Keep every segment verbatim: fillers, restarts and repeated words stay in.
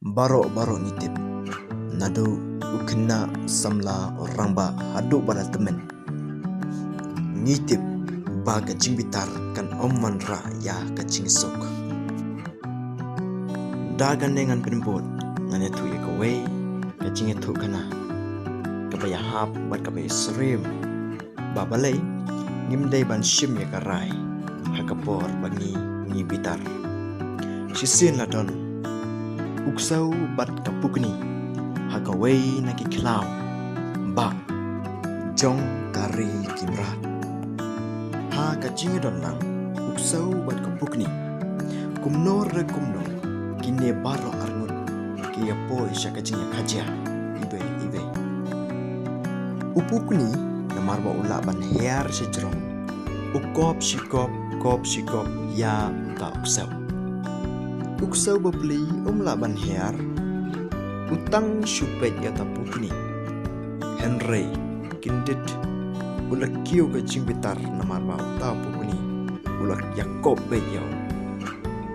Baroh baroh ngi tip, naduh u khynnah samla u rangbah haduh ba la tymmen, ngi tip ba ka jingbitar kan ym wanrah ïa ka jingsuk. Da kane ngan pynbud, ngan ïathuh ïa kawei ka jingïathuhkhana kaba ïahap bad kaba ïasyriem, ba balei ngim dei ban shim ïa ka rai ha ka por ba ngi, ngi bitar. Shisien la don u ksew bad ka pukni ha kawei na ki khlaw bah jong ka ri ki mrad. Ha ka jingdon lang u ksew bad ka pukni, kumno re kumno, kine baroh arngut ki ïa poi sha ka jingïakajia iwei iwei. U pukni, namar ba u lah ban hiar sha jrong, u kop shi kop, kop shi kop ïa uta u ksew. U ksew bapli um lah ban hiar, u tang shu peit ïa uta u pukni. Hynrei kyndit u la kiew ka jingbitar namar ba uta u pukni u la ïakop beit ïa u.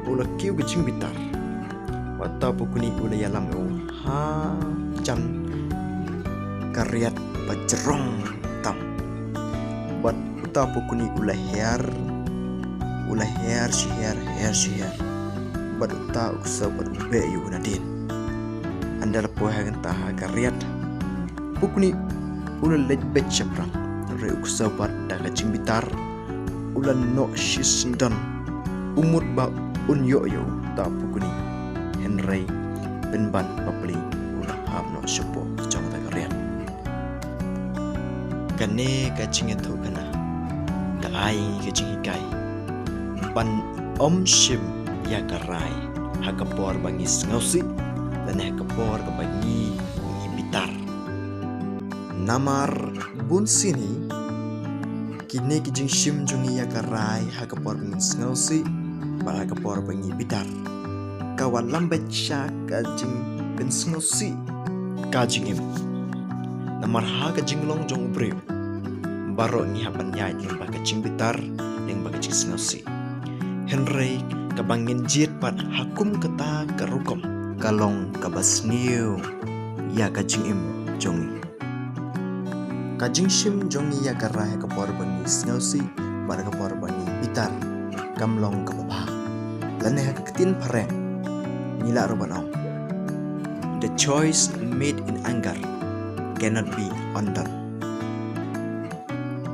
U la kiew ka jingbitar. Uta u pukni u la ïalam ïa u ha jan ka riat ba jrong tam. Bad uta u pukni u la hiar, u la hiar shi hiar, hiar shi hiar. Bad uta u ksew bad u beh ïa u nadien. Ynda la poi ha kata ha ka riat, pukni u la leit beit shaphrang, hynrei u ksew pat da ka jingbitar u la noh shisyndon. U mut ba un ïoh ïa uta u pukni, hynrei pynban bapli u la hap noh shapoh jong kata ka riat. Kane ka jingïathuhkhana ka ai ka jinghikai ban ym shim ïa ka rai ha ka por ba ngi sngewsih lane ha ka por kaba ngi, ngi bitar. Namar bun sien hi kine ki jingshim jong ngi ïa ka rai ha ka por ba ngi sngewsih bad ha ka por ba ngi bitar, ka wallam beit sha ka jingpynsngewsih ka jingim. Namar ha ka jinglong jong u briew, baroh ngi hap ban ïaid lyngba ka jingbitar, lyngba ka jingsngewsih. Hynrei kaba ngin jied pat ha kum kata ka rukom ka long kaba sniew ïa ka jingim jong ngi. Ka jingshim jong ngi ïa ka rai ha ka por ba ngi sngewsih bad ha ka por ba ngi bitar kam long kaba bha. Lane ha ka ktien phareng ngi lah ruh ban ong, "The choice made in anger cannot be undone."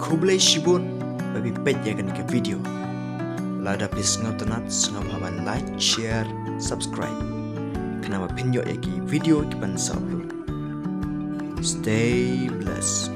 Khublei shibun ba phi peit ïa kane ka video. Lada phi sngewtynnat, sngewbha ban like, share, subscribe, khnang ba phin ïoh ïa ki video kiban sa upload. Stay blessed.